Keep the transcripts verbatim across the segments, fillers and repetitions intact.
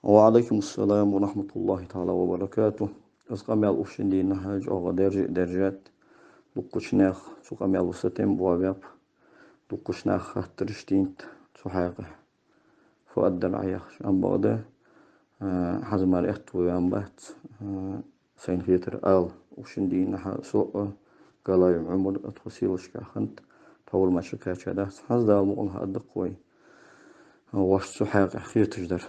وعليكم السلام ورحمة الله تعالى وبركاته. Из къамаьл укх шин дийнахьа чӀоагӀа даьржа а даьржад. Дуккхача наха цу къамаьло сатем боабаьб. Дуккхача наха хаттараш дийнад цу хьакъехьа. Фу аргдар Ӏа яхаш. Ам бакъда, а, хӀанз мара аьттув ваьнна бац, а, сайна хетар ала. Укх шин дийнахьа со а, Галаев Ӏумар а тхо сийлашка хиннад, тхьовра мара ши кхаьча дац. ХӀанз Дала мукъалахь аргда-кх вай вайна цу хьакъехьа хеташ дар.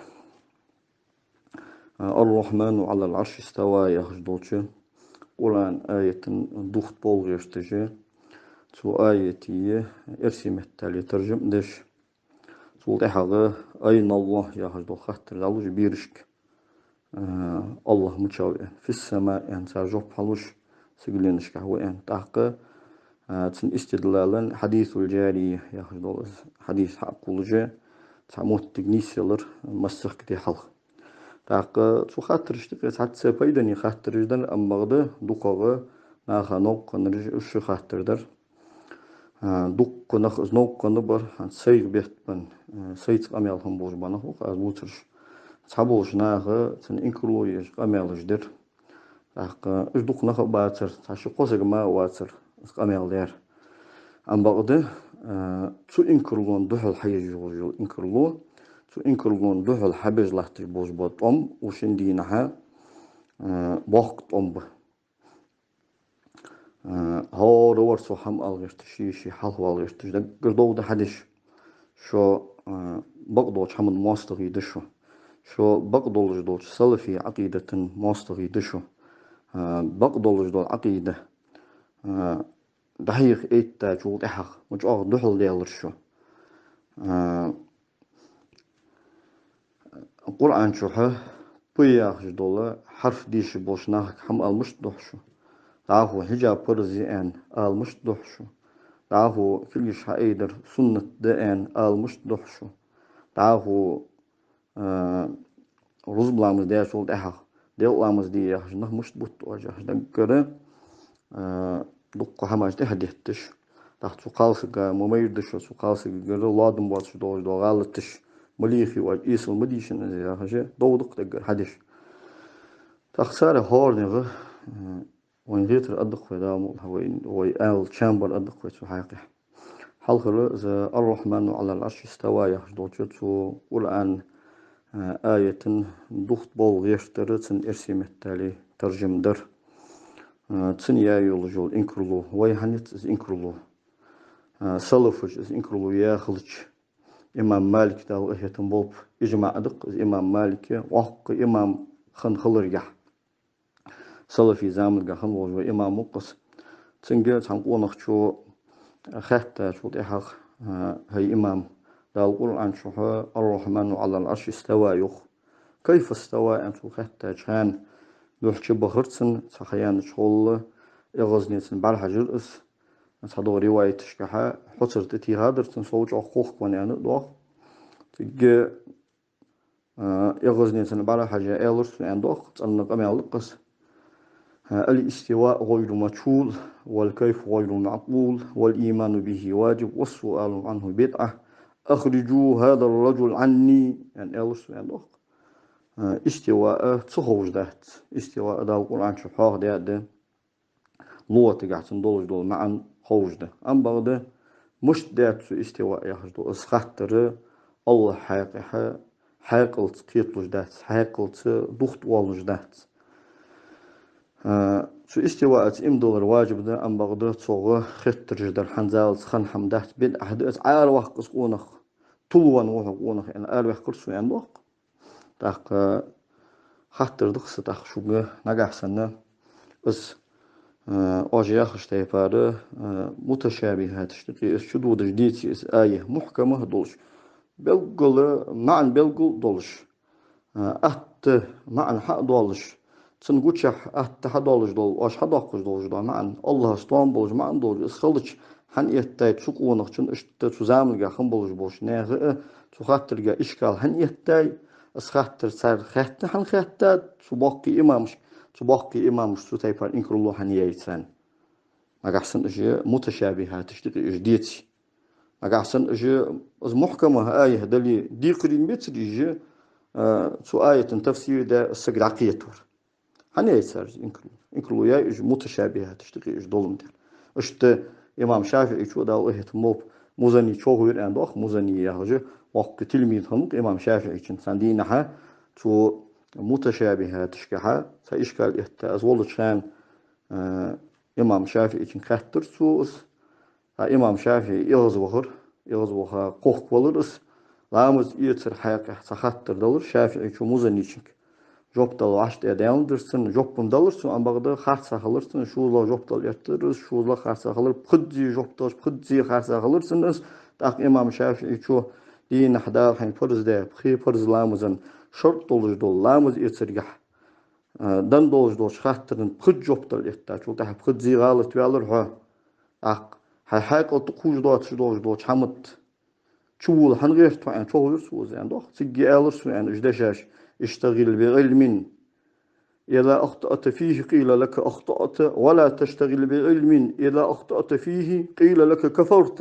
«الرحمن على العرش استوى» яхаш долча Къуръан аята духьа болх беш, цу аята эрсий меттала таржам деш. Цул тӀехьагӀа «أين الله» яхаш дола хаттар дӀалуш берашка, а, АллахӀ мичав аьнна, «في السماء» аьнна цар жоп хьалуш, сигаленашка ва аьнна. ТӀаккха, а, цун истидлалан «حديث الجارية» яхаш дола из хьадис хьакхоллаш, цхьа моттиг нийсъелар массехк ди хьалха. ТӀаккха цу хаттарашта юкъе цхьацца пайдане хаттараш дар, ам бакъда дукхагӀа наха новкъа хиннараш уж ши хаттар дар. А, дуккха нах из новкъа хинна бар, хӀанз сайга бетта ба, а, сайца къамаьл хинна болаш ба нах укх аз бувцараш. Цхьаболча наха цун инкарло еш къамаьлаш дир. ТӀаккха уж дукха нах а бацар, цхьа ши-кхо саг мара вацар из къамаьл даьр. Ам бакъда, а, цу инкарлон духьал хьаеш йола инкарло, цу инкарлон духьал хьабеш латташ болаш бола тӀом укх шин дийнахьа, а, боккха тӀом ба. А, хӀара вар цо хӀама ала гӀерташ, ший-ший хьалхавала гӀерташ, даггара довда хьадеш. Шо, а, бакъдолча хӀаман моастагӀий да шо. Шо бакъдолаш долча салафий Ӏакъидата моастагӀий да шо. А, бакъдолаш дола Ӏакъида, а, дӀахьеха эттачул тӀехьагӀа, ма чӀоагӀа духьалдаьлар шо. А, Къуръан чухьа «п» яхаш дола хьарф дийша болча нахага хӀама ала мишта дохьу шо? ДӀахо хьиджаб парз я аьнна ала мишта дохьу шо? ДӀахо кулгаш хьаайдар суннат да аьнна ала мишта дохьу шо? ДӀахо, а, рузба ламаз даьчул тӀехьагӀа делкъа ламаз де яхаш нах мишта бутт оаш яхаш, даггара, а, дуккха хӀамаш тӀехьа детташ. ТӀаккха цу кхалсага ма майра да шо, цу кхалсагагара лоадам боацаш долаш дола гӀалаташ ма лехий оаш, эсала ма дийшина из яхаш, довда-кх даггара хьадеш. ТӀаккха царех хӀаранегӀа, а, вайна хетар аргда-кх вай, Дала мукъалахь, вай, вай ала чам бар аргда-кх вай цу хьакъехьа. Хьалхара из «الرحمن على العرش استوى» яхаш долча цу Къуръан, а, аята духьа болх беш дар, цун эрсий меттала таржам дар. А, цун яь йолаш йола инкарло, вай хьанца из инкарло? А, салафаша из инкарло яь хилча, имам Малик, Дала къахетам болба, иджмаӀ да-кх из имам Малика, воккха имам хинна хиларгахьа. Салафий заманга хинна волаш вола имам ва-кх из. Цунга цхьан къонахчо хаьттачул тӀехьагӀа, а, хӀай имам, Дала Къуръан чухьа «الرحمن على العرش استوى» йоах. «كيف استوى» аьнна цо хаьттача хана, духьа чубахар цунна, цхьа ха яьннача гӀолла эгӀазнеца бӀарахьажар из. Цхьадолча риваяташкахьа хьоцар тӀатехадар цун, сов чӀоагӀа кхохка венна аьнна а доагӀа. Цига, а, эгӀазнеца бӀарахьажа аьлар цо аьнна доагӀа, цӀена къамаьл да-кх из. А, «الاستواء غير مجهول، والكيف غير معقول، والإيمان به واجب، والسؤال عنه بدعة. أخرجوا هذا الرجل عني» аьнна аьлар цо аьнна доагӀа. А, истиваъ ца ховш дац. Истиваъ Дала Къуръан чу хьоахадаьд, лугӀатагахьа цун долаш дола маӀан ховш да. Ам бакъда, мишта даьд цо истиваъ яхаш дола из хаттар АллахӀа хьакъехьа хьаькъалца кхеталуш дац, хьаькъалца духьа оалаш дац. А, цу истиваъаца иман диллар важиб да, ам бакъда цох хеттараш дар хӀанзалца хинна хӀама дац, бидӀа да из, араваккха из къонах, тилавенна ва хьо къонах аьнна, араваьккхар цо аьнна доагӀа. ТӀаккха хаттар да-кх са тӀаккха шуга, нагахьа санна из, а, оаш яхача тайпара, а, муташабихӀаташта юкъе из чудодаш деце, из ая мухькамаш долаш, белггала маӀан белггала долаш, а, атта маӀан хьа а долаш, цун гучахь атта хьадоалаш дола, оаш хьадоаккхаш долаш дола маӀан, АллахӀа стоам болаш маӀан долаш, из хилча, хӀана эттай цу къонахчун иштта цу заманга хинна болаш болча наьха а цу хаттарга ишкал хӀана эттай, из хаттар цар хаьтта хӀана хаьттад, цу боккхий имамаш, цу боккхий имамаш цу тайпара инкарло хӀана яьй царна? Нагахьа санна уж муташабихӀаташта юкъе уж деце. Нагахьа санна уж, из мухькамаш ая дале, декхарийна бецаре уж, а, цу аята тафсир даь саг дӀакхетавар. ХӀана яьй цар инкарло? Инкарло яьй уж муташабихӀаташта юкъе уж долаш дар. Иштта имам ШафиӀийчо, Дала къахетам болба, Музани чӀоагӀа вир аьнна доагӀа, Музани яхаш воккха тилмиз хиннав имам ШафиӀийчун. Цхьан дийнахьа цу муташабихӀаташкахьа цхьа ишкал этта, из волча хана, а, имам ШафиӀийчунга хаьттар цо из. Ткъа имам ШафиӀий эгӀазвахар, эгӀазваха кхохкавелар из. Ламаз эцара хьакъехьа цхьа хаттар далар ШафиӀийчо Музаничунга. Жоп дала вӀаштӀехьадаьннадар цунна, жоп-м далар цо, амма бакъда харцахьа хилар цунна, шозлагӀа жоп дала эттар из, шозлагӀа харцахьа хилар, пхезза жоп далаш, пхезза харцахьа хилар цунна из. ТӀаккха имам ШафиӀийчо: дийнахьа Дала хьайна парз даь пхи парз ламаза шарт долаш дола ламаз эцаргахьа, а, дан долаш долча хаттара пхезза жоп дала эттачул тӀехьагӀа пхезза гӀалат ваьлар хьо. ТӀаккха хьай хьаькъал тӀакхувш доацаш долаш долча хӀаман тӀа чувола хӀана гӀерт хьо аьнна, чӀоагӀа вир цо из аьнна доагӀа. Цига аьлар цо аьнна уж дешаш: اشتغل بعلم إذا أخطأت فيه قيل لك أخطأت، ولا تشتغل بعلم إذا أخطأت فيه قيل لك كفرت.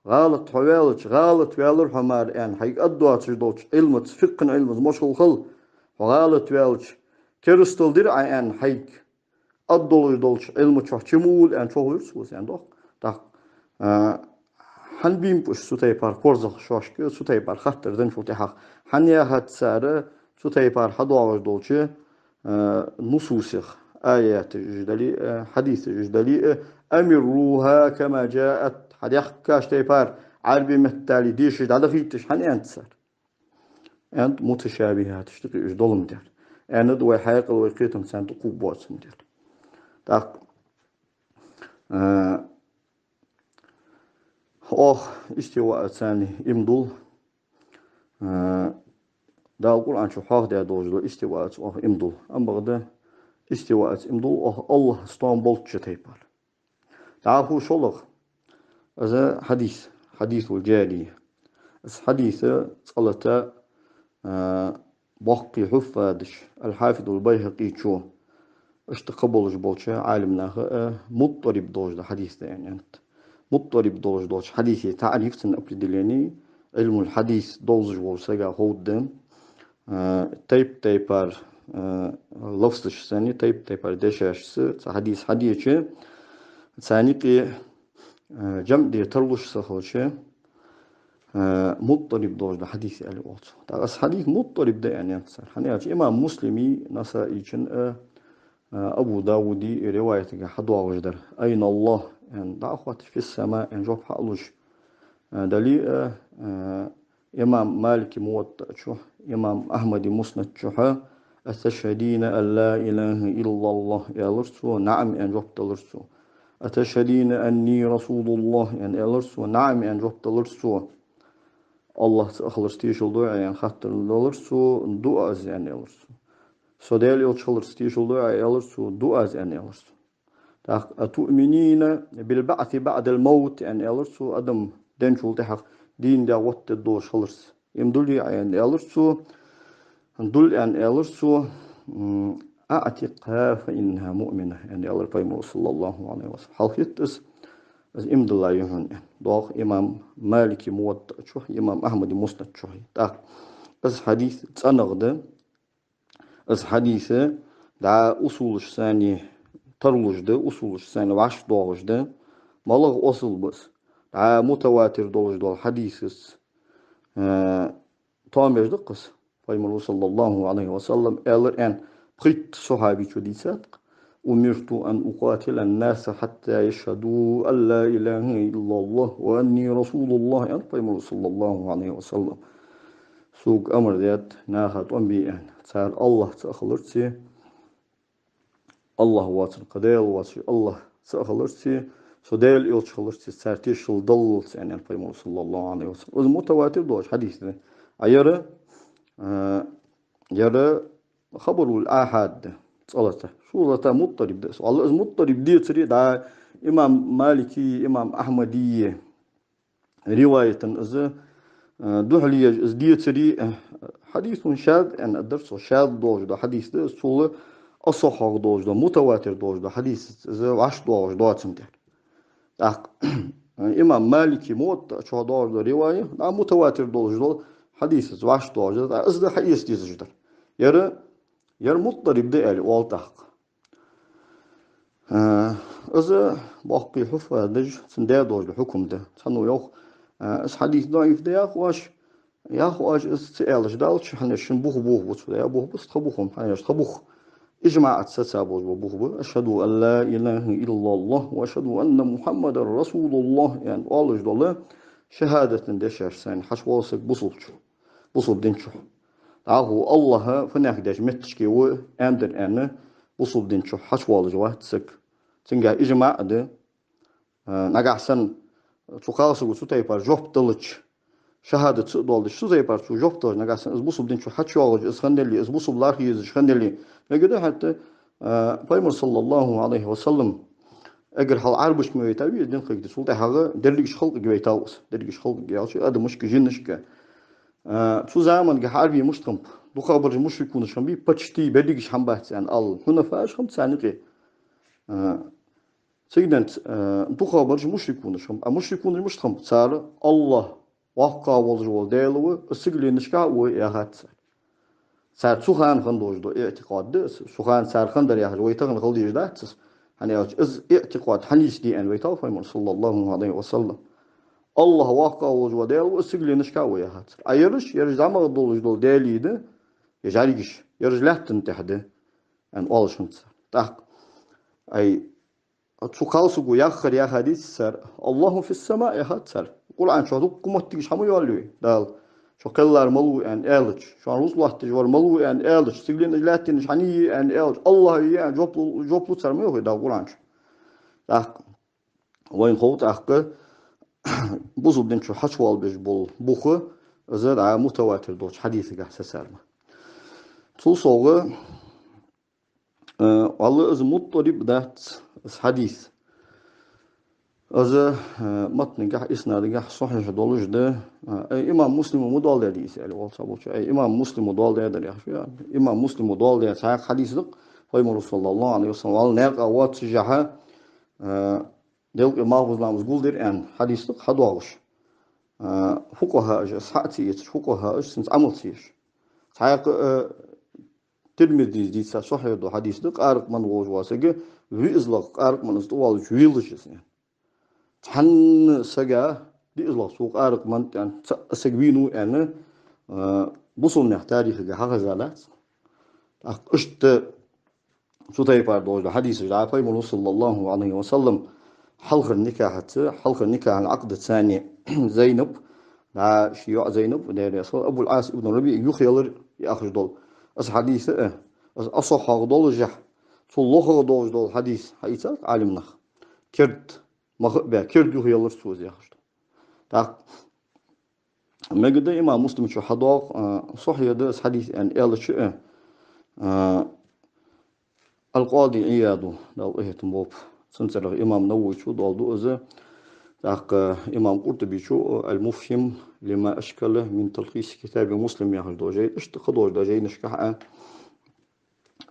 ГӀалат хьо ваьлча, гӀалат ваьлар хьо мара аьнна, хьайга аргдоацаш долча Ӏилмаца, фикъхӀан Ӏилмаца машгӀул хила. Хьо гӀалат ваьлча, керастал дир Ӏа аьнна, хьайга аргдолаш долча Ӏилма чу чу ма вола аьнна, чӀоагӀа вир цо из аьнна доагӀа. ТӀаккха, а, хӀана бийнаб уж цу тайпара корзагӀа шоашка, цу тайпара хаттар даьчул тӀехьагӀа? ХӀана яхац цар цу тайпара хьадоагӀаш долча, а, нусусех, аяташ уж дале а, хьадисаш уж дале а: أمروها كما جاءت, хьадехкача тайпара, Ӏарбий меттала дешаш дӀадахийташ хӀана аьннад цар? Аьннад, муташабихӀаташта юкъе уж долаш дар. Аьннад, вай хьаькъал, вай кхетам царна тӀакхувш боацаш дар. ТӀаккха, а, оаха истиваъаца цхьана иман дул, а, Дала Къуръан чу хьоахадаь долаш дола истиваъаца оаха иман дул. Амма бакъда истиваъаца иман дул оаха АллахӀа стом болча тайпара. ДӀахо шоллагӀа. Из хьадис, хьадисул-Джария. Из хьадис цкъа-латта, а, боккхий хьуффазаш, аль-Хьафизул-БайхӀакъийчо, иштта кхыболаш болча Ӏалимнаха а муттариб долаш дола хьадис да аьннад. Муттариб долаш долча хьадиса таӀриф, цун определени, Ӏилмул-хьадис довзаш волча сага ховргда. А, тайп-тайпара, а, лафзашца, тайп-тайпара дешашца цхьа хьадис хьадеча, царна юкъе, а, жамӀ де тарлуш ца хилча, а, муттариб долаш дола хьадис аьле оал цох. ТӀаккха из хьадис муттариб да аьннад цар. ХӀана аьлча имам Муслима, Насаийчун а, а, Абу Дауда риваятагахьа хьадоагӀаш дар. أين الله аьнна дӀахотташ, في السماء аьнна жоп хьалуш, а, дале а, а, имам Малика Муваттаъ чу, имам Ахьмада Муснад чу: «أتشهدين أن لا إله إلا الله؟» аьлар цо, «نعم» аьнна жоп далар цо. «أتشهدين أني رسول الله؟» аьнна аьлар цо, «نعم» аьнна жоп далар цо. «АллахӀ цаӀ хиларца тешал дой Ӏа?» аьнна хаттар далар цо, «ду аз» аьнна аьлар цо. «Со Даьла элча хиларца тешал дой Ӏа?» аьлар цо, «ду аз» аьнна аьлар цо. ТӀаккха: «أتؤمنين بالبعث بعد الموت؟» аьнна аьлар цо, адам денначул тӀехьагӀа дийна даь оттадергдолаш хиларца иман дуллий Ӏа аьнна аьлар цо, дул аьнна аьлар цо, м, «أعتقها فإنها مؤمنة» аьнна аьлар пайхамара, саллаллахӀу Ӏалайхи ва саллам. Хьалхайита из, из иман диллай хьона аьнна. ДоагӀа имам Малика Муваттаъ чу, имам Ахьмада Муснад чу. ТӀаккха из хьадис цӀенагӀа да, из хьадис дӀа усулашца, тарлуш да, усулашца вӀашагӀдоагӀаш да, малагӀа осал ба из. ДӀа мутаватир долаш дола хьадисаца, э, тоам беш да-кх из. Пайхамара, саллаллахӀу Ӏалайхи ва саллам, аьлар аьнна, пхийтта сахьабийчо дийцад-кх: «أمرت أن أقاتل الناس حتى يشهدوا أن لا إله إلا الله وأني رسول الله», аьнна пайхамара, саллаллахӀу Ӏалайхи ва саллам. «Сога амар даьд наха тӀом бе аьнна, цар АллахӀ цаӀ хиларца, АллахӀ воацар, кхы Даьла воацаш, АллахӀ цаӀ хиларца, со Даьла элча хиларца цар тешал даллалца», аьнна пайхамара, саллаллахӀу Ӏалайхи ва саллам. Из мутаватир долаш хьадис да. А ер, а, ер хабарул-ахьад да, цкъа-латта. ШозлагӀа-латта муттариб да из. Валлахь, из муттариб децаре, дӀа имам Малика, имам Ахьмада риваяташ из, э, духьале еш из децаре, э, хьадисун шаз аьнна дар цо, шаз долаш дола хьадис да из, цул асахьхьагӀа долаш дола, мутаватир долаш дола хьадисаца из вӀашагӀдоагӀаш доацаш дар. ТӀаккха имам Малика Муваттаъ чу доагӀаш дола риваят, дӀа мутаватир долаш дола хьадисаца вӀашагӀтоахаш дар, из да хьаэца дезаш дар. Ер, ер муттариб да аьле оал тӀаккха. Э, из боккхий хьуффазаш, цун даь долаш да хьукам да. Цхьанне йоах, э, из хьадис даӀиф да яхаш, яхаш из ца аьлча далча, хӀана аьлча шун бух, бух бу цу, е бух бу, тха бух, хӀана аьлча тха бух ижмаӀаца сацаболаш бола бух ба. «أشهد أن لا إله إلا الله وأشهد أن محمدا رسول الله», аьнна оалаш дола шахӀадатан дешаш санна хьачувоал саг бусалба чу, бусалба дин чу. ДӀахо АллахӀ фанех деш метташке ва аьннадар аьнна, бусалба дин чу хьачувоалаш вац саг. Цунгахь ижмаӀ да. Э, нагахь санна цу кхалсаго цу тайпара жоп далча, шахӀадат ца а доаладеш, цу тайпара цо жоп далча, нагахь санна из бусалба дин чу хьачуйоагӀаш из хиннадале, из бусалба лархӀа езаш хиннадале, мега да хӀаьта, э, Пайхамар, саллаллахӀу Ӏалайхи ва саллам, эггара хьалха Ӏарбашка ма вайтав из дин кхайкаде, цул тӀехьагӀа дерригача халкъага вайтав из, дерригача халкъага аьлча, адамашка, жинашка. Э, цу заманга Ӏарбий мишта хиннаб, дукхагӀбараш мушрикунаш хиннабий, почти берригаш хиннабац аьнна ала, хьунафаш хиннаб царна юкъе. Э, Цигденца, э, дукхагӀбараш мушрикунаш хиннаб. А мушрикунаш мишта хиннаб? Цар АллахӀ воккхагӀа волаш вола Даьла ва, из сигаленашка а ва яхац цар. Цар цу хана хинна долаш дола иӀтикъад да из, цу хана цар хиннадар яхаш вай тахан хила дезаш дац из. ХӀана аьлча из иӀтикъад хьанийсде аьнна вайтав Пайхамар, саллаллахӀу Ӏалайхи ва саллам. АллахӀ воккхагӀа волаш вола Даьла ва, из сигаленашка а ва яхац цар. А ераш, ераш зӀамагӀа долаш дола даьлий да, е жӀаргаш, ераш лаьттан тӀа да аьнна оалаш хиннад цар. ТӀаккха, ай, цу кхалсаго яххар яха дийцад цар, «الله في السماء» яхад цар. Къуръан чу дуккха моттигаш хьа ма йоаллий вай, Дала: «Шо кхеллар малув?» аьнна аьлча, «Шоана рузкъа лоаттадеш вар малув?» аьнна аьлча, «Сигаленаш, лаьттанаш хьан йий?» аьнна аьлча, «АллахӀ йий» аьнна жоп лу-, жоп лу цар ма йоах вай Дала Къуръан чу. ТӀаккха вайна хов тӀаккха бусалба дин чу хьачувоалабеш бола бух, из дӀа мутаватир долча хьадисагахь сацар ма. Цул совгӀа, э, валлахӀи, из муттариб дац, из хьадис. Из, э, матнагахь, иснадагахь сахьихь долаш да, э, имам Муслима ма доаладаьдий из аьле, оал цхьаболчо, э, имам Муслима доаладаьдар яхаш, я, имам Муслима доаладаь цхьаькха хьадис да-кх, Пайхамаро, саллаллахӀу Ӏалайхи ва саллам, валлахӀи, наькъа воацаш жахьа, э, делкъе малхбуза ламаз гулдир аьнна хьадис да-кх хьадоагӀаш. Э, фукъахӀаша, из хьа а ца эцаш, фукъахӀаша цунца Ӏамал ца еш. Цхьаькха, э, Тирмизис дийца сахьихь дола хьадис да, къаракъ ман волаш вола саг виъза лакха къаракъ манас тӀавоалача вийлаш из. Цхьанне сага диъазлах цу къаракъ ман тӀа цаӀ саг вийнав аьнна, а, бусалба наьха тарихага хьахеза дац. ТӀаккха иштта цу тайпара долаш да хьадисаш да, Пайхамаро, саллаллахӀу Ӏалайхи ва саллам, хьалхара никахьаца, хьалхара никахьан Ӏакъда цани Зайнаб, да, ший йоӀ Зайнаб, Даьла раьза хилва, Абул Ӏас ибн РабиӀ юхаялар яхаш дола. Из хьадис а, из асахьхьагӀа долаш жахь, цул лохагӀа долаш дола хьадис хьаийцад Ӏалимнаха. Керда маха а баь, керда юхаялар цо из яхаш да. ТӀаккха мегаргда имам Муслима чу хьадоагӀа, а, сахьихь да из хьадис аьнна аьлча а, а, Ал-Къади Ӏияда, Дала къахетам болба, цун цӀерагӀа имам Нававийс доаладу из, тӀаккха имам Къуртубийс Ал-Муфхьим лима ашкала мин талхиси китаби Муслим яхаш дола жай, иштта кхыдола жайнашка а,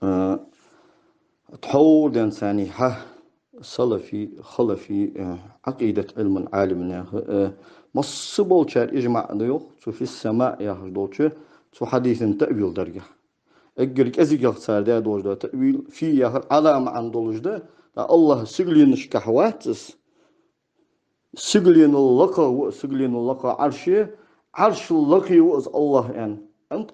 а, тхьовра денз царна хьа салафий, халафий, а, Ӏакъидат Ӏилман Ӏалимнаха, а, масса болчар ижмаӀ да йоах, цу фи ссамаъ яхаш долча, цу хьадисан таъвил даргахь. Эггара кӀезигагӀа цар даь долаш да таъвил, фи яхар Ӏала маӀан долаш да, да АллахӀ сигаленашкахь вац из, сигаленал лакхагӀа ва, сигаленал лакхагӀа Ӏарш я, Ӏаршал лакхе ва из АллахӀ аьнна. Амма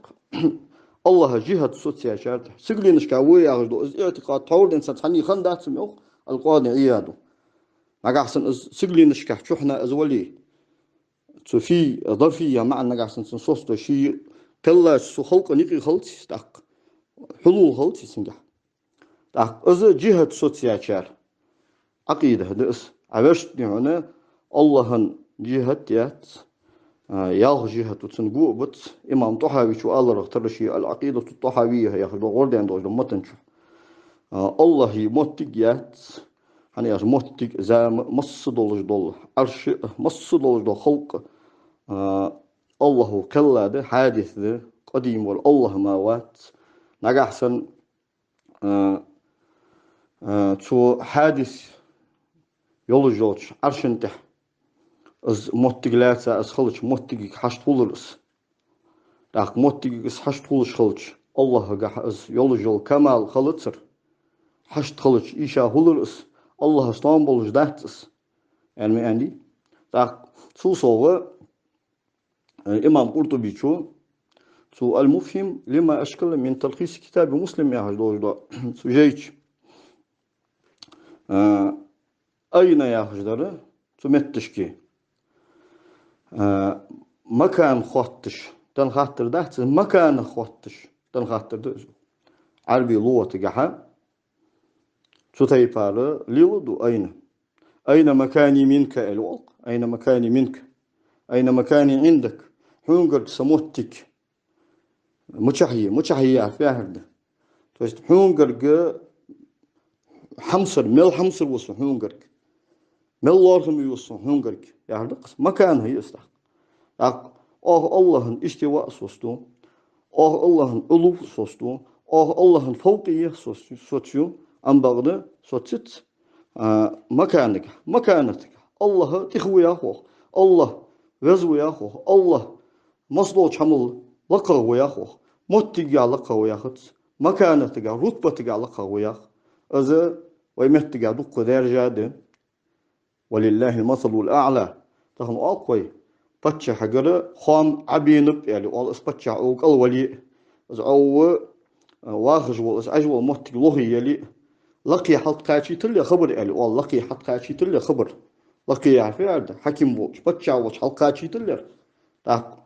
АллахӀа жихӀат соцаяьчар тӀа. Сигаленашка ва яхаш да, из иӀтикъад тхьовра денз цхьанне хиннадац-м йоах Ал-Къади Ӏияда. Нагахь санна из сигаленашкахь чухьнахьа из вале, цу фи, зарфия маӀан нагахь санна цун соцадой, ший кхеллача цу халкъа никъ хилац из тӀаккха. Хьулул хилац из цунгахь. ТӀаккха из жихӀат соцаяьчар Ӏакъида да из. Ӏа вешта дий хьона, АллахӀан жихӀат яц, а, ялх жихӀат ва, цун го а бац. Имам ТӀахӀавийс аларах тара ший Ал-Ӏакъидату ТӀахӀавийя яхаш дола гӀорден долаш дола матан чу. А, АллахӀа моттиг яц, хӀана аьлча моттиг, зама, масса долаш дола, Ӏарш а, масса долаш дола халкъ, а, АллахӀа кхелла да, хьадис да, къадим вола АллахӀ мара вац. Нагахь санна, а, а, цу хьадис йолаш йолча Ӏаршан тӀа из моттиг лаьца, из хилча моттигага хьашт хулар из. ТӀаккха моттигага из хьашт хулаш хилча, АллахӀагахьа из йолаш йола камал хилацар хьашт хилча, ийша хулар из, АллахӀаца тоам болаш дац из, аьнна ма аьннадий. ТӀаккха цул совгӀа, э, имам КъуртӀубичо цу «Аль-Муфхим лима ашкала мин талхиси китаби Муслим» яхаш долаш да, цу жайча, э, айна яхаш дар цу метташка, э, макан хотташ дан хаттар дац, макан хотташ дан хаттар да из. Ӏарбий лугӀатагахьа цу тайпара лела да айна. «Айна макани минка?» аьле оал-кх. «Айна макани минка? Айна макани Ӏиндак?» Хьонгара са моттиг мичахьа я, мичахьа я яхар фу яхар да? То есть хьонгара хьамсара, мел хьамсара ва со хьонгара, мел лоархӀаме ва со хьонгара яхар да-кх из. Макан хьа я из тӀаккха. ТӀаккха оаха АллахӀа истива соцаду, оаха АллахӀа Ӏулув соцаду, оаха АллахӀа фавкъия соц-, соцаю, амма бакъда соцац, а, маканагахьа, маканатагахьа. АллахӀ тӀех ва яхаш ва оаха, АллахӀ веза ва яхаш ва оаха, АллахӀ массадолча хӀамал лакхагӀа ва яхаш ва оаха, моттигагахьа лакхагӀа ва яхац, маканатагахьа, рутбатагахьа лакхагӀа ва яхаш. Из вай меттагахьа дукха даьржа да. «Ва лиллахьил масалул аӀла». Тахан оал-кх вай, паччахьагара хоам Ӏобийнаб аьле оал, из паччахь Ӏо кӀалвале а, из Ӏо, э, вахаш вола, из Ӏеш вола моттиг лохе яле а, лакхе хьалкхачийтале хабар аьле оал, лакхе хьалкхачийтале хабар. Лакхе яхар фу яхар да? Хьаким волча, паччахь волча хьалкхачийталар. ТӀаккха,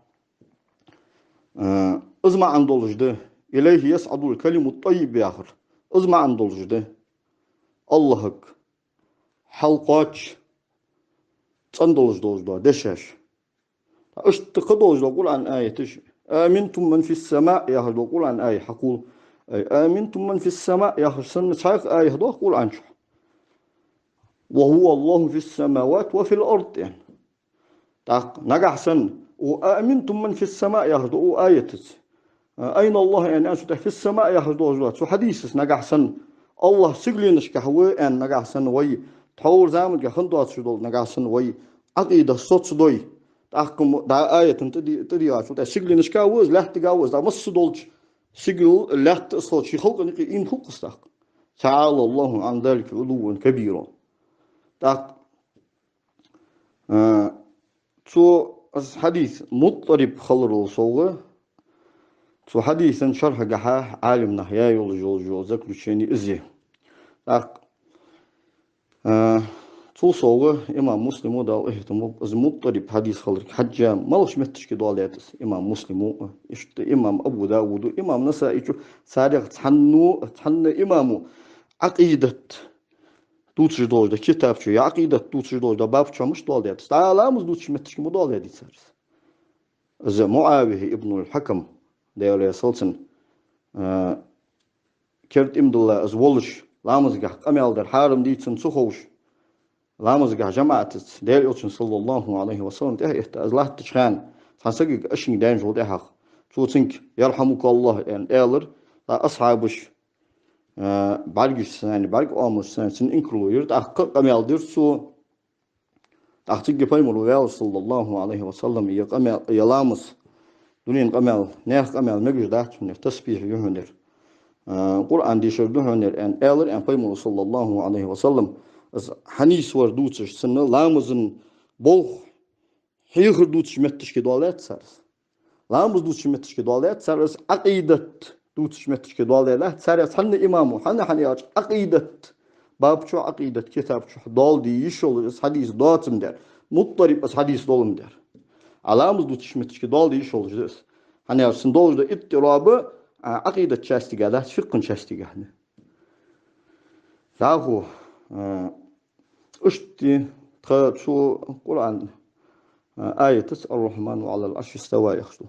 э, из маӀан долаш да, «Илайхьи ясӀадул калимут таййиб» яхар. Из маӀан долаш да. АллахӀага хьалкхоачаш цӀена долаш долаш да дешаш. Иштта кхы долаш да Къуръан аяташ. «Аминтум ман фис-самаъ» яхаш да Къуръан аят хьакхувл. Ай, «Аминтум ман фис-самаъ» яхаш санна цхьаккха аят да Къуръан чу. «Ва хьуваллахьу фис-самавати ва фил ард» аьнна. ТӀаккха нагахьа санна, у «Аминтум ман фис-самаъ» яхаш да у аятаца. «Айналлахь» аьнна, аьнна, цу тӀа «фис-самаъ» яхаш долаш да. Цу хьадисаца нагахьа санна, АллахӀ сигаленашкахьа ва аьнна, нагахьа санна вай, тхьовра заманга хинна доацаш дола, нагахьа санна вай Ӏакъида соцадой. ТӀаккха мо-, дӀа аятан тӀади-, тӀадийгӀачул тӀехьа сигаленашка ва из, лаьттага ва из, дӀа массадолча сигал, лаьтта а, из хилча ший халкъа юкъе ийна хул-кх из тӀаккха. «ТаӀалаллахьу Ӏан залика Ӏулувван кабира». ТӀаккха, а, цу, из хьадис муттариб хиларал совгӀа, цу хьадисан шархьагахьа Ӏалимнаха яь йолаш йола заключени из я. ТӀаккха, а, цул совгӀа имам Муслима, Дала къахетам болба, из муттариб хьадис хиларга хьежжа, малагӀча метташка доаладаьд из имам Муслима а, иштта имам Абу Дауда, имам Насаичо, царех цхьанне, цхьанне имамо Ӏакъидат дувцаш долаш да китаб чу, е Ӏакъидат дувцаш долаш да баб чу мишта доаладаьд из? ДӀа ламаз дувцача метташка ма доаладаьдий цар из. Из МуӀавихьа ибн аль-Хьакам, Даьла раьза хилва цунна, а, керда иман дилла из волаш, ламазгахьа къамаьл дар хьарам дий цунна ца ховш, ламазгахьа жамаӀатаца Даьла Элчан, саллаллахьу Ӏалайхьи ва саллам, тӀехьа этта из латтача хана, цхьан сагага ашинг даьнначул тӀехьагӀа, цо цунга «ЯрхьамукаллахӀ» аьнна аьлар, ткъа асхьабаша, а, бӀаргашца санна, бӀарга оамалашца санна, цунна инкарло йир, тӀаккха къамаьл дир цо. ТӀаккха цига пайхамар ва ваьлча, саллаллахьу Ӏалайхьи ва саллам, е къамаьл, е ламаз, дунен къамаьл, наьха къамаьл мегаш дац хьона ер, тасбихь я хьона ер, а, Къуръан дешар да хьона ер, аьнна, аьлар, аьнна, пайхамара, саллаллахьу Ӏалайхьи ва саллам, из хьанийсвар дувцаш, цунна ламазан болх хьехар дувцача метташка доаладаьд цар из. Ламаз дувцача метташка доаладаьд цар из, Ӏакъидат дувцача метташка доаладаьдац царех цхьанне имамо. ХӀана, хӀана аьлча Ӏакъидат баб чу, Ӏакъидат китаб чу доаладе йиш йолаш из хьадис доацам дар, муттариб из хьадис долам дар. А ламаз дувцача метташка доаладе йиш йолаш да из. ХӀана аьлча цун долаш да иттираб, а, Ӏакъидат частига дац, фикъхӀан частига да. ДӀахо, а, Иштта тха цу Къуръан, а, аятаца «Ар-Рахьману Ӏалал Ӏарши истава» яхаш да.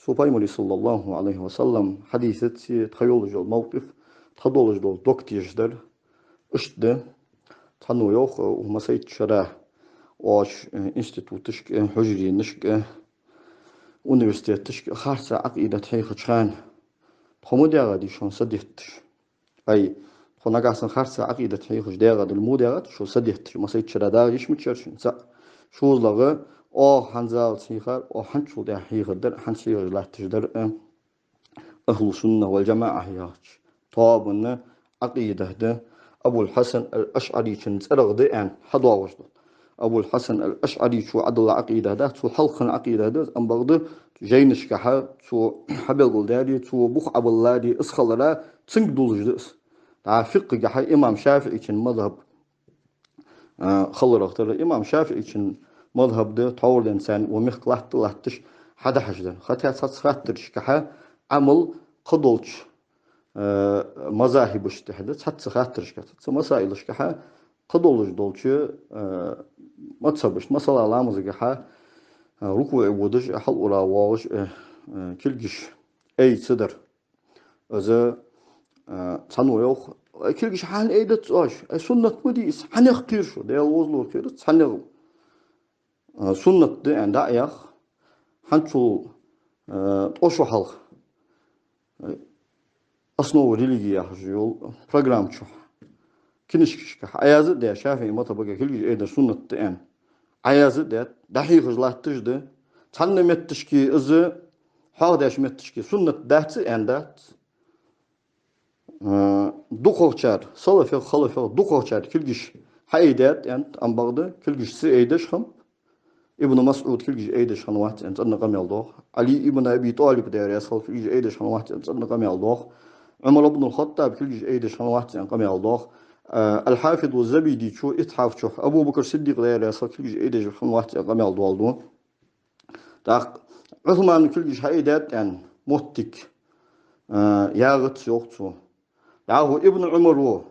Цу пайхамара, саллаллахьу Ӏалайхьи ва саллам, хьадисаца тха йолаш йола мавкъиф, тха долаш дола дог тешаш дар иштта да. Цхьанне йоах, укх массайтта шера оаш, э, институташка, хьужаренашка, университеташка харца Ӏакъидат хьехача хана, тхо ма дегӀа дий шоана са детташ. Ай, тхо нагахьа санна харца Ӏакъидат хьехаш дегӀа дале, мо дегӀа да шо са детташ, массайтта шера дагӀа йиш ма яцар шун цаӀ. ШозлагӀа, Оаха хӀанзалца хьийхар, оаха хӀанзчул тӀехьа хьийхар дар, хӀанз хьийхаш латташ дар, э, ахӀлу сунна вал джамаӀа яхача тоабан Ӏакъида да. Абул-Хьасан ал-АшӀарийчун цӀерагӀа да аьнна хьадоагӀаш да. Абул-Хьасан ал-АшӀарийчо Ӏадала Ӏакъида да, цо хьалха Ӏакъида да, амма бакъда жайнашкахьа цо хьабелгалдаьри, цо бух Ӏобаллари, из хилара цунга дуллаш да из. ДӀа фикъхӀагахьа имам ШафиӀийчун мазхӀаб, а, хиларах тара имам ШафиӀийчун мазхӀаб да, тхьовра денз царна укх мехка латта латташ хьадахьаш да. ХӀаьта цхьацца хаттарашкахьа Ӏамал кхыдолча, а, мазахӀибашта тӀехьа да, цхьацца хаттарашка, цхьацца масаилашкахьа кхыдолаш долча, а, мазхӀабашта, масала, ламазагахьа, а, рукуӀе водаш, хьалура воагӀаш, а, а, кулгаш айца дар. Из, а, цхьанне йоах: «Ай, кулгаш хӀана айдац оаш? Ай, суннат ма дий из, хьанех кхер шу?» Даьла возалур кхерац, хьанех, а, суннат да аьнна дӀа а йоах, хӀанзчул, а, ткъо шу хьалха, а, «Основы религии» яхаш йола программа чу, кинашкашка Ӏояз а даь, ШафиӀий мазхӀабага кулгаш айдар суннат да аьнна Ӏояз а даьд, дӀахьийхаш латташ да. Цхьанне метташка из, хьоахадеш метташка суннат дац аьнна дац. А, дукхагӀчар, салафех, халафех дукхагӀчар кулгаш хьаайдаьд аьннад, амма бакъда кулгаш ца айдеш хиннаб. Ибн МасӀуд кулгаш айдеш хиннавац аьнна цӀена къамаьл доагӀа. Ӏали ибн Аби ТӀалиб, Даьла раьза хилва, кулгаш айдеш хиннавац аьнна цӀена къамаьл доагӀа. Ӏумар ибн ал-ХаттӀаб кулгаш айдеш хиннавац аьнна къамаьл доагӀа. А, ал-Хьафиз аз-Забидийчо Итхьаф чу Абу Бакр Сиддикъ, Даьла раьза хилва, кулгаш айдеш хиннавац аьнна къамаьл доаладу. ТӀаккха Ӏусмана кулгаш хьаайдаьд аьнна моттиг, а, ягӀац йоах цо. ДӀахо Ибн Ӏумара,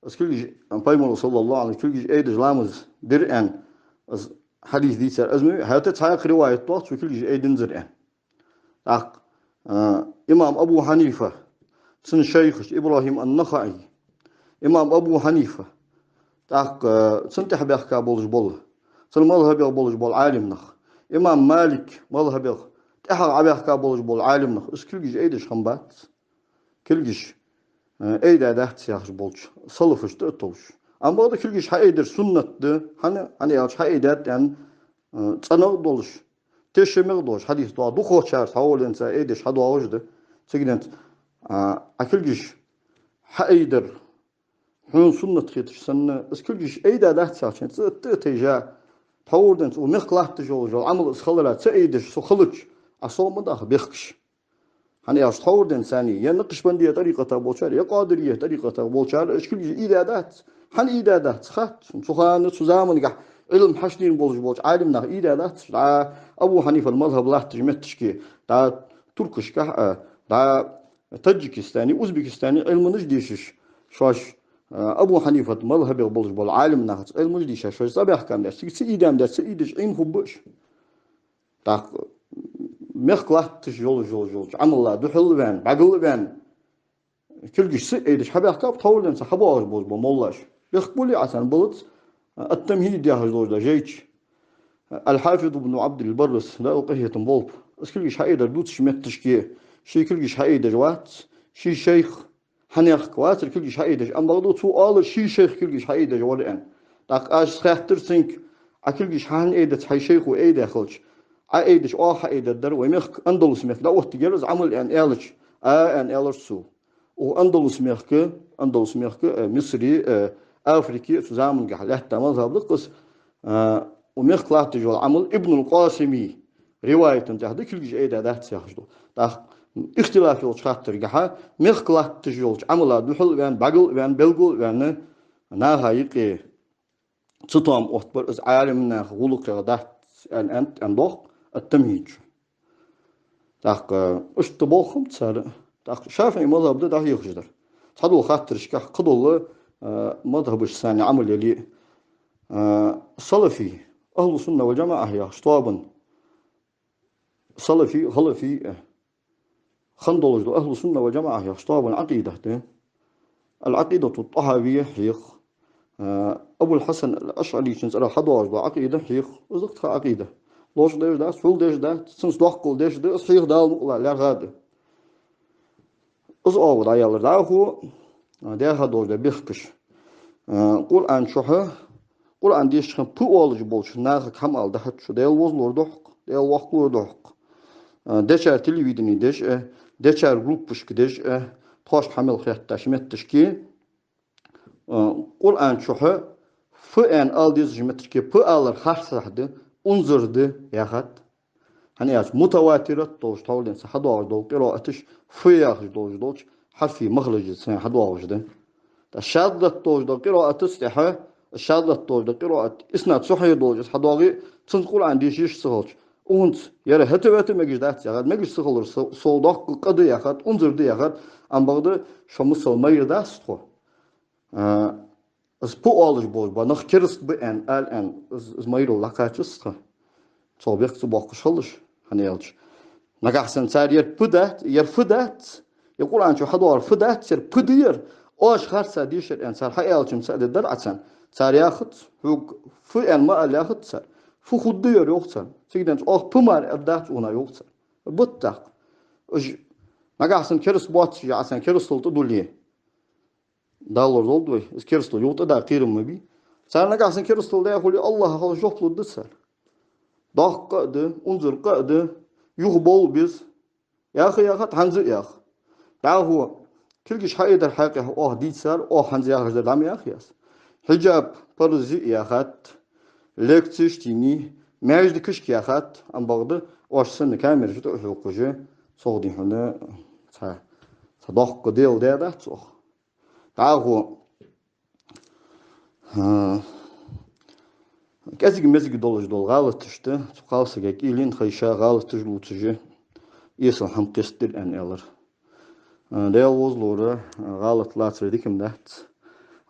из кулгаш, Пайхамара, саллаллахӀу Ӏалайхи, кулгаш айдеш ламаз дир аьнна, из хьадис дийцар, из ма вий, хӀаьта цхьаькха риваят доагӀа, цо кулгаш айдинзар аьнна. ТӀаккха, а, имам Абу Хьанифа, цун шайхаш ИбрахӀим ан-НахаӀи, имам Абу Хьанифа, тӀаккха, а, цунна тӀехьа баьхка болаш бола, цун мазхӀабех болаш бола Ӏалимнах, имам Малик мазхӀабех тӀехьагӀа Ӏобаьхка болаш бола Ӏалимнах, из кулгаш айдеш хиннабац. Кулгаш, э, айдаь дац яхаш болча салафашта а товш. Амма бакъда кулгаш хьаайдар суннат да, хӀана, хӀана аьлча хьаайдаьд аьнна, э, цӀенагӀа долаш, тешамегӀа долаш хьадис доагӀа, дукхагӀчар тхьовра денз айдеш хьадоагӀаш да. Цига денз, а, Ӏа кулгаш хьаайдар хьона суннат хеташ санна, из кулгаш айдаь дац яхача, цӀа а тайжа, тхьовра денз укх мехка латташ йола Ӏамал из хилара ца айдеш со хилча, Ӏа сов ма даха бехкаш. ХӀана аьлча тхьовра денз царна, е накъшбандий тӀарикъатах болчар, е къадирий тӀарикъатах болчар, уж кулгаш айдаь дац. ХӀана айдаь дац? Хац. Цу хана, цу заманагахьа Ӏилма хьахьийна болаш болча Ӏалимнаха айдаь дац. ДӀа Абу Хьанифан мазхӀаб латташ метташка, дӀа Туркашкахьа, дӀа Таджикистане, Узбекистане Ӏилманаш дешаш, шоаш, а, Абу Хьанифат мазхӀабех болаш бола Ӏалимнахаца Ӏилманаш дешаш, шоаш цӀабаьхка дац, цига ца айдаь дац, ца айдеш Ӏийна хургба уж. ТӀаккха мехка латташ йолаш, йолаш, йолча Ӏамала духьал а ваьнна, бӀаргал а ваьнна, кулгаш ца айдеш хьабаьхкаб, тхьовра денз хьабоагӀаш болаш бола моллаш. Бехк болий Ӏа царна балац, ат-ТамхӀид яхаш долаш да жайча. Ал-Хьафиз ибн Ӏабдил-Баррас, Даьла къахетам болба, из кулгаш хьаайдар дувцача метташка ший кулгаш хьаайдеш вац, ший шайх хьанехк вацар кулгаш хьаайдеш, амма бакъда цо оалар ший шайх кулгаш хьаайдеш вар аьнна. ТӀаккха аз хаьттар цунга: «Ӏа кулгаш хӀана айдац, хьай шайхо айдаь хилча? Ӏа айдеш оаха хьаайдергдар, вай мехка, Андалус мехка дӀаоттаргьяр из Ӏамал», аьнна аьлча, «А», аьнна аьлар цо. Укх Андалус мехка, Андалус мехка, э, Мисре, э, Африке, цу замангахьа лаьтта мазхӀаб да-кх из, э, укх мехка латташ йола Ӏамал Ибнул Къасимий риваятан тӀехьа да, кулгаш айдаь дац яхаш да. ТӀаккха ихтилаф йолча хаттаргахьа, мехка латташ йолча Ӏамала духьал а ваьнна, бӀаргал а ваьнна, белгал а ваьнна, наха юкъе цатоам оттабар из Ӏалимнаха гӀулакхех дац аьнна, аьнна, аьнна доагӀа ат-ТамхӀид чу. ТӀаккха иштта болх хиннаб цар. ТӀаккха ШафиӀий мазхӀаб да дӀахьехаш дар. Цхьадола хаттарашкахьа кхыдола, а, мазхӀабашца цхьана Ӏамал яле а, а, салафий, ахӀлу сунна вал джамаӀа яхаш тоабан салафий, халафий, а, хинна долаш да, ахӀлу сунна вал джамаӀа яхаш тоабан Ӏакъидат да. Ал-Ӏакъидату ТӀахӀавия хьех, а, Абул-Хьасан ал-АшӀарийчун цӀерагӀа хьадоагӀаш дола Ӏакъида хьех, из да-кх тха Ӏакъида. Лош деш дац, хьул деш дац, цунца доаккхал деш да, из хьеха Дала мукъалахь лаьрхӀа да. Из оагӀув дӀаялар дӀахо, а, даьха долаш да бехкаш. А, Къуръан чухьа Къуръан дешача хана «п» оалаш болча нахага хӀама ала дӀахьоча, Даьла возалора духьа, Даьла воккхалора духьа. А, дечар телевидени деш а, дечар группашка деш а, тхоашка хӀама мел хеттача метташка, а, Къуръан чухь «ф» аьнна ала дезача метташка «п» алар харцахьа да, унзара да яхад. ХӀана аьлча мутаватират долаш тхьовра денз хьадоагӀаш дола къирааташ «ф» яхаш долаш долча хьарфий махражаца хьадоагӀаш да. ТӀаккха шаззат долаш дола къираатаца тӀехьа, шаззат долаш дола къираат иснад сахьихь долаш из хьадоагӀе, цунца Къуръан деша йиш ца хилча, укхунца ер хӀета-вета мегаш дац яхад, мегаш ца хилар со-, сов доккха къа да яхад, унзара да яхад, ам бакъда шо мисал майра дац тхо. А, из «п» оалаш болаш ба, нах кераста ба аьнна, ала аьнна, из, из майрал дӀакхаччалца тха. Цо бехк ца боаккхаш хилалаш, хӀана аьлча. Нагахьа санна цар ер «п» дац, ер «ф» дац, ер Къуръан чу хьадоагӀар «ф» дац, ер «п» да ер, оаш харцахьа дешар аьнна, цар хьааьлча-м цаӀ де дар Ӏа царна. Цар яхац, хьога «ф» аьнна ма ала яхац цар. «Ф» хургда ер йоах царна. Цига денз оаха «п» мара аргдац укхунах йоах цар. Бутт даккха. Уж нагахьа санна кераста боацаш а Ӏа царна керастал тӀадулле. Дала лорадолда вай, из керастал юха тӀадаккха кхерам ма бий. Цар нагахьа санна керастал даь хуле, АллахӀа хьалха жоп лургда цар. Доккха къа а да, унзара къа а да, юха бовла беза. Яха яхад, хӀанз а яха. ДӀахо кулгаш хьаийдар хьакъехьа оаха дийцар, оаха хӀанз яхаш дар дӀа ма яхий аз. Хьиджаб парз я яхад, лекцеш а дийна, маьждигашка яхад, ам бакъда оаш санна камераш тӀа а хьокхаш, цох дий хьона цхьа, цхьа доккха дела даь дац оаха. ДӀахо, а, кӀезига-мезига долаш дола гӀалаташ да, цу кхалсага кӀийлен хайша гӀалаташ лувцаш, эсала хӀама кхестадир аьнна аьлар. А, Даьла возалора, а, гӀалат лацар дика-м дац.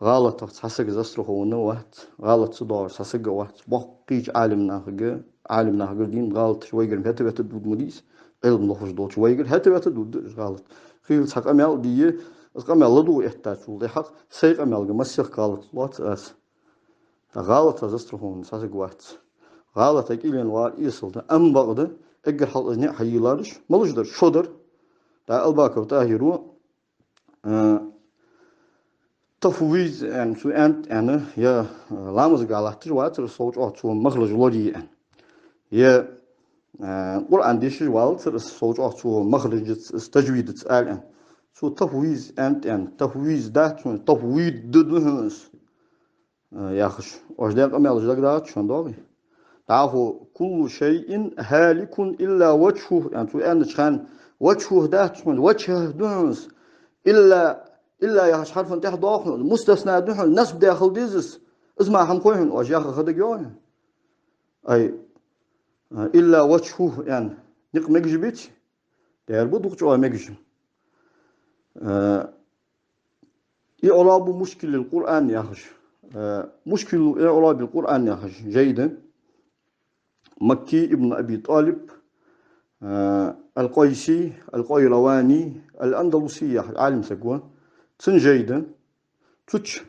ГӀалатах цхьа саг застрахован вац, гӀалат ца доагӀаш цхьа саг а вац. Боккхийча Ӏалимнахага, Ӏалимнахагара дийна гӀалаташ вайгара хӀета-вета дувргда ма дий из, Ӏилма лохаш долча вайгара хӀета-вета дувргда уж гӀалат. Хийла цхьа къамаьл а дийя, из къамаьл ладувгӀа эттачул тӀехьагӀа сай къамаьлга масех гӀалат лоац аз. ТӀаккха гӀалатах застрахован цхьа саг вац. ГӀалата кӀийлен вар эсала да, ам бакъда эггара хьалха из ниӀ хьайийлараш малаш дар? Шо дар. ТӀаккха Албаков ТӀахӀира, а, тафвиз аьнна, цу аьннад аьнна, е, а, ламазага латташ вацар сов чӀоагӀа цо махраж лорае аьнна. Е, а, Къуръан дешаш валацар сов чӀоагӀа цо махражаца, из тажвидаца ала аьнна. Цо тафвиз аьннад аьнна, тафвиз дац хьона, тафвид да хьона из. А, яхаш. Оаш даь къамаьлаш дагадоагӀий шоана, доагӀий? ДӀахо: «كل شيء هالك إلا وجهه», аьнна, цо аьннача хана, «وجهه» дац хьона, «وجهه» да хьона из. «إلا», «إلا» яхача хьарфа тӀехьа доагӀа хьона, мустасна да хьона, насб даь хила деза из. Из ма хӀама хой хьона, оаш яха ха дагайоагӀий хьона? Ай, а, «إلا وجهه» аьнна, никъ мегаш беций? Дера ба дукха чӀоагӀа мегаш. Э, «إعراب مشكل القرآن» яхаш, э, «مشكل إعراب القرآن» яхаш жай да. Макки ибн Аби ТӀалиб, э, ал-Къайси, ал-Къайравани, ал-Андалуси яхаш Ӏалим саг ва. Цун жай да. Цу чу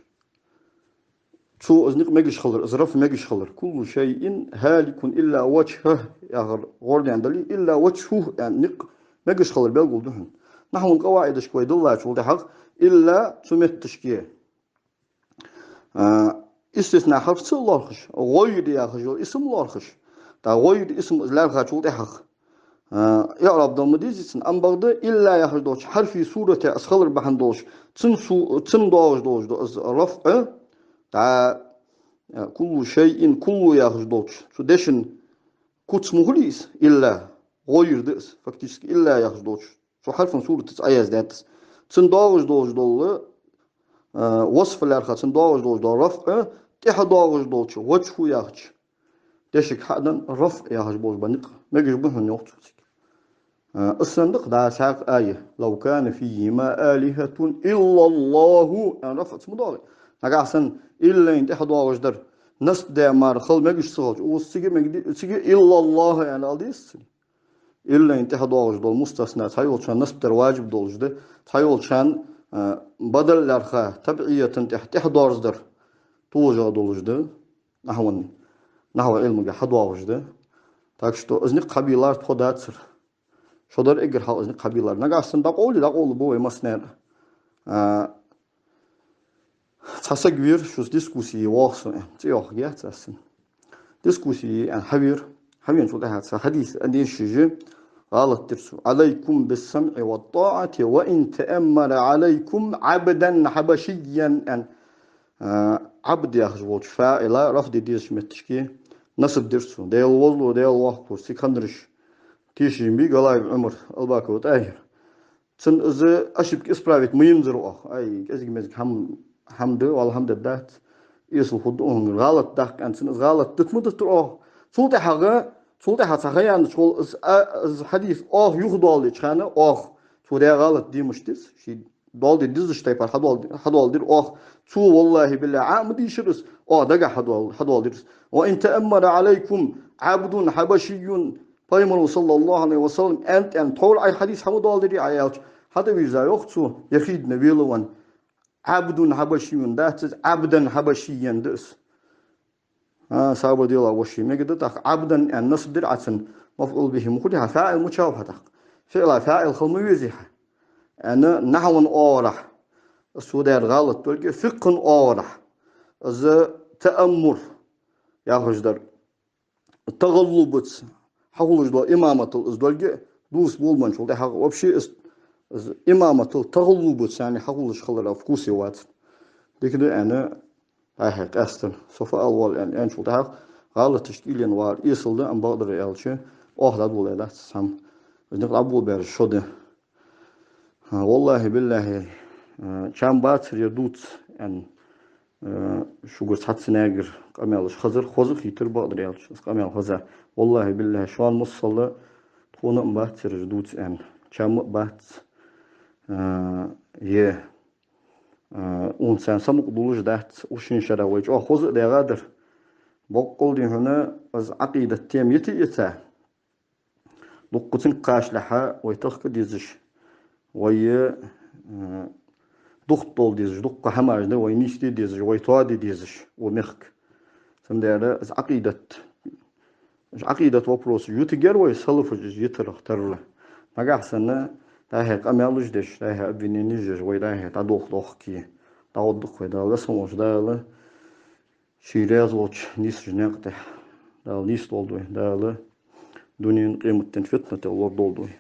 цо из никъ мегаш хилар, из рафӀ мегаш хилар. «كل شيء هالك إلا وجهه» яхар гӀордаьнна дале, «إلا وجهه» аьнна никъ мегаш хилар белгалду хьона. Нахьван къаваӀидашка вай диллачул тӀехьагӀа «إلا» цу метташка, а, истисна хьарф ца лоархӀаш, «غير» яхаш йола исм лоархӀаш. ТӀаккха «غير» исм из лаьрхӀачул тӀехьагӀа, а, иӀраб дала ма дезий цун, ам бакъда «إلا» яхаш долча хьарфий сурата из хилар бахьан долаш, цун су-, цун доагӀаш долаш да из рафӀ, тӀаккха, а, «كل شيء», «كل» яхаш долча цу дешан куц ма хулий из, «إلا», «غير» да из, фактически «إلا» яхаш долча цу хьарфан суратаца Ӏояздаьд из. Цун доагӀаш долаш дола, а, васф лаьрхӀа, цун доагӀаш долаш дола рафӀ, тӀехьа доагӀаш долча «وجهه» яхача дешага хьаденна рафӀ яхаш болаш ба никъ мегаш ба хьона, йоах цо цига. А, из санна да-кх дӀа цхьаькха ая: «لو كان فيهما آلهة إلا الله», аьнна, рафӀаца ма доагӀий. Нагахьа санна «إلا» тӀехьа доагӀаш дар насб даь мара хила мегаш ца хилча, укхаза цига мегди-, цига «إلا الله» аьнна ала деза цига. «إلا» тӀехьа доагӀаш дола мустасна цхьайолчарна насб дар важиб долаш да, цхьайолчарна, а, бадал лаьрхӀа, табӀията тӀехьа тӀехьадоарзадар тоъаш долаш да. Нахьван, нахьва Ӏилмага хьадоагӀаш да. Так что из никъ хьабийллар тхо дацар. Шо дар эггара хьалха из никъ хьабийллар. Нагахьа санна дӀакъовле, дӀакъовлабу вай массане а. А, Цхьа саг вера, шуца дискуссий воагӀа со, аьнна, цӀи йоаккхаргьяц аз цун. Дискуссий, аьнна, хьавера, хьавеначул тӀехьагӀа цхьа хьадис а дешаш, гӀалат дир цо: «عليكم بالسمع والطاعة وإن تأمر عليكم عبدا حبشيا», аьнна, а, Ӏабд яхаш волча фаӀила рафӀ де дезача метташка насаб дир цо. Даьла возалу, Даьла воккхалу, цига хиннараш тешаш ма бий, Галаев Ӏумар, Албаков ТӀахӀир. Цун из ошибка исправить ма ензар оаха. Ай, кӀезига-мезига хӀама, хӀама да, валла хӀама дергдац. Эсала хургда укхунгара гӀалат даккха, аьнна, цун из гӀалат дита ма дитар оаха. Цул тӀехьагӀа, цул тӀехьагӀа цхьа ха яьннача гӀолла из, а, из хьадис оаха юхадоаладеча хана, оаха цо даь гӀалат де мишта деза, ший доаладе дезача тайпара хьадоал-, хьадоаладир оаха. Цо, валлахӀи-биллахӀи, Ӏа ма дийшар из, оаха дагахьа хьадоал-, хьадоаладир из. «وإن تأمر عليكم عبد حبشي», Пайхамара, саллаллахӀу Ӏалайхи ва саллам, аьннад, аьнна, тхьовра Ӏа хьадис хьа ма доаладирий Ӏа аьлча, хьатӀавийрза йоах цо, «يخيدنا вела ван». «عبد حبشي» дац из, «عبدا حبشيا» да из. А, сабар делахь, воши, мегаргда тӀаккха «عبدا» аьнна насаб дир Ӏа цун, мафӀул бихӀи ма хулий хьа, фаӀил мичав хьа тӀаккха? ФиӀла фаӀил хила ма везий хьа. Аьнна, нахьван оагӀорахьа цо даьр гӀалат долга, фикъхӀан оагӀорахьа из тааммур яхаш дар. ТагӀаллубаца хьахулаш дола имаматал из долга дувца болабенначул тӀехьагӀа, вообще из, из имаматал тагӀаллубаца, яӀни, хьахулаш хилара вкусе вац. Дика да, аьнна, ТӀахӀир къаьстар. Со фу ала воалл, аьнна, аьнначул тӀехьагӀа, гӀалаташта уйла енна вар эсала да, амма бакъдар аьлча, оаха дӀадоладаь дац из хӀама. Из никъ дӀаболабаьраш шо да. А, валлахӀи-биллахӀи, а, чам бацар ер дувца, аьнна, а, шугара цхьаццанагара къамаьлаш хезар, хоза а хийтар, бакъдар аьлча, из къамаьл хеза. ВаллахӀи-биллахӀи, шоана миссел а тхона а бац ераш дувца, аьнна. Чам а бац. А, е, а, укхунна царна самукъадувлаш дац, укх шин шера вай чӀоагӀа хоза а даьгӀа дар. Боккъал дий хьона, из Ӏакъидат тема йита а йица, дуккха цунга кхачалехьа вай тахка дезаш, вай, а, духтал дезаш, дуккха хӀамаш да вай нийсде дезаш, вай тоаде дезаш укх мехка. Цудухьа из Ӏакъидат, из Ӏакъидат вопрос ютаргьяр вай, салафаша из йитарах тарра. Нагахьа санна, дӀахо къамаьлаш деш, дӀахо обвиненеш деш, вай дӀахо дӀадолх дохке, дӀагӀоргда-кх вай, Дала весхан волча Дала ший раьза волча нийсача наькъа тӀа. Дала нийсдолда вай, Дала дунен, къематден фитнател лорадолда вай.